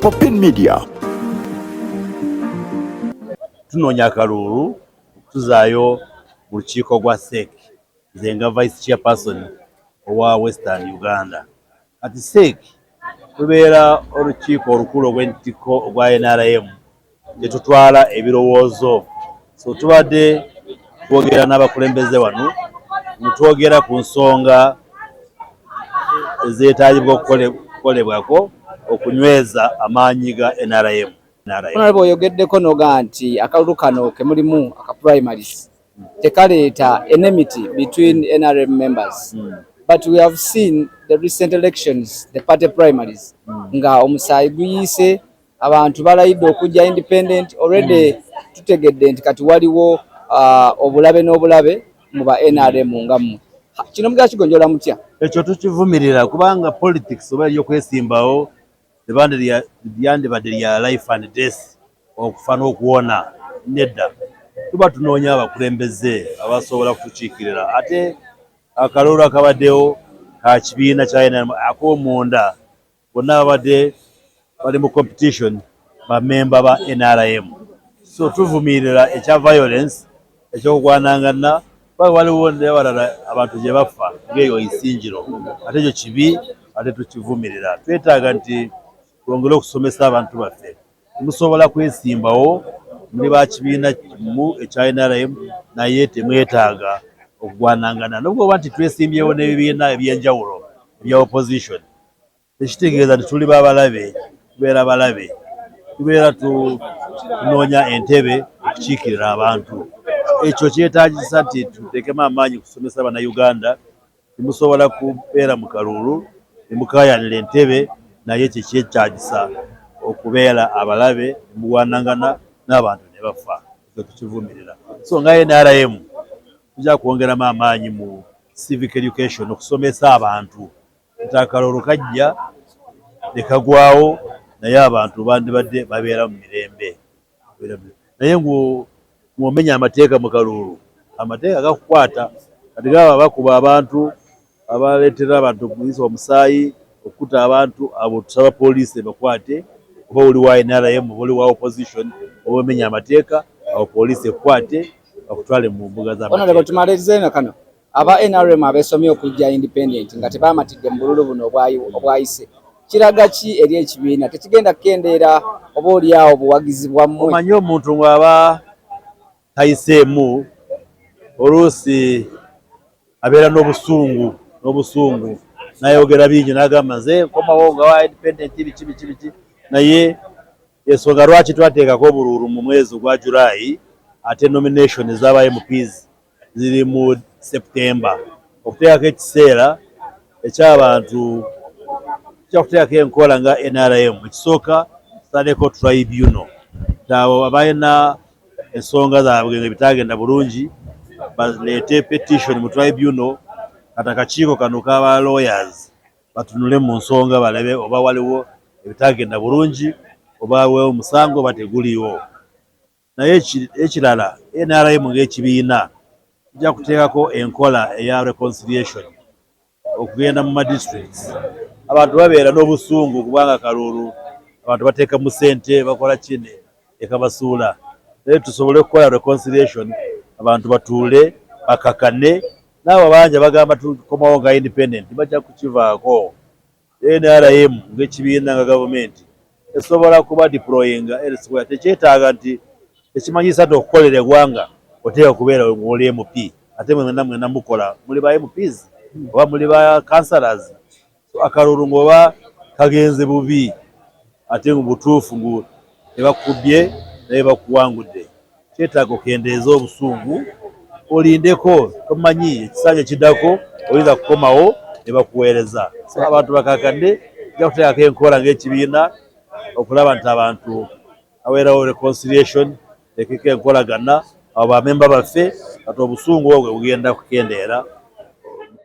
Popin Media. Tunoonya akalulu tuzaayo mu lukiiko gwa CEC, nze nga vice chairperson owa Western Uganda. Kati CEC lubeera olukiiko olukulu ogw'entikko ogwa NRM gye tutwala ebirowoozo. So tubadde twogera n'abakulembeze wano, ne twogera ku nsonga ezeetaagibwa okukolebwako okunyweza amaanyi ga NRM. NRM. Honorable, oyogeddeko noga nti akalulu kano kemulimu aka primaries tekaleeta enmity between NRM members, but we have seen the recent elections, the party primaries, nga omusaayi guyiise, abantu balayidde okujja independent already. Tutegedde nti kati waliwo obulabe n'obulabe mu ba NRM nga mmwe. Kino mugenda kigonjoola mutya? Ekyo tukivumirira kubanga politics oba eryokwesimbawo lyandibadde lya life and death, okufa n'okuwona. Nedda, tuba tunoonya abakulembeze abasobola kutukiikirira, ate akalulu akabaddewo ka kibiina kya NRM ak'omunda, bonna babadde bali mu competition bamemba ba NRM. So tuvumirira ekya violence, ekyokugwanangana, kuba waliwo n'abalala abantu gye bafa ng'eyo Isingiro, ate ekyo kibi, ate tukivumirira. Twetaaga nti twongere okusomesa abantu baffe. Musobola kwesimbawo, muli ba kibiina kimu ekya NRM, naye temwetaaga okugwanangana. Nobwoba nti twesimbyewo n'ebibiina ebyenjawulo ebya opposition, tekitegeeza nti tuli babalabe. Tubeera balabe, tubeera tunoonya entebe okukiikirira abantu. Ekyo kyetaagisa nti tuteekemu amaanyi kusomesa Bannayuganda. Temusobola kubeera mu kalulu nemukaayanira entebe, naye kyekyetaagisa okubeera abalabe nemugwanangana n'abantu ne bafa. Ekyo tukivumirira. So nga NRM tujja kwongeramu amaanyi mu civic education, okusomesa abantu nti akalulu kajja ne kagwawo, naye abantu bandibadde babeera mu mirembe. Naye ng'omenya amateeka mu kalulu, amateeka gakukwata. Kati gaba bakuba abantu, abaleetera abantu okuyisa omusaayi, okutta abantu, abo tusaba poliisi ebakwate. Oba oli wa NRM oba oli wa opposition, oba omenya amateeka, awo poliisi ekukwate bakutwale mu mbuga Honorable, z'amateeka. Tumalirize na kano. Aba NRM abeesomye okujja independent nga tebamatidde mu bululu buno obwayise, kiraga ki eri ekibiina? Tekigenda kukendeera oba oliawo obuwagizi bwammwe? Omanyi, omuntu ng'aba tayiseemu, oluusi abeera n'obusungu n'ayogera bingi, n'agamba, "Nze nkomawo nga wa independent," biki biki biki. Naye ensonga lwaki twateekako obululu mu mwezi ogwa July, ate nomination ez'aba MPs ziri mu September, okuteekako ekiseera eky'abantu kyakuteekako enkola nga NRM. Ekisooka, tutandeko tribunal, nti abo abalina ensonga zaabwe nga bitagenda bulungi baleete petition mu tribunal. Kati akakiiko kano k'aba lawyers batunule mu nsonga, balabe oba waliwo ebitagenda bulungi, oba waliwo omusango oba teguliwo. Naye ekirala, NRM ng'ekibiina tujja kuteekako enkola eya reconciliation, okugenda mu madistricts. Abantu babeera n'obusungu kubanga kalulu abantu bateekamu ssente, bakola kine ekabasuula, naye tusobole okukola reconciliation, abantu batuule bakakane. N'abo bangi abagamba tukomawo nga independent bajja kukivaako. NRM ng'ekibiina, nga gavumenti esobola kuba deployinga elsewhere. Tekyetaaga nti tekimanyisa nti okukolera eggwanga oteeka kubeera ng'oli MP, ate mwena mwena mukola, muli ba MPs oba muli ba councillors. So akalulu ng'oba kagenze bubi, ate mu butuufu ngu tebakubye naye bakuwangudde, kyetaaga okendeeza obusungu, olindeko. Tomanyi ekisanja kiddako oyinza kukomawo ne bakuweereza. So abantu bakakadde, tujja kuteekako enkola ng'ekibiina okulaba nti abantu abeerawo reconciliation, tekeko enkolagana abo bamemba baffe. Kati obusungu obwo bugenda kukendeera.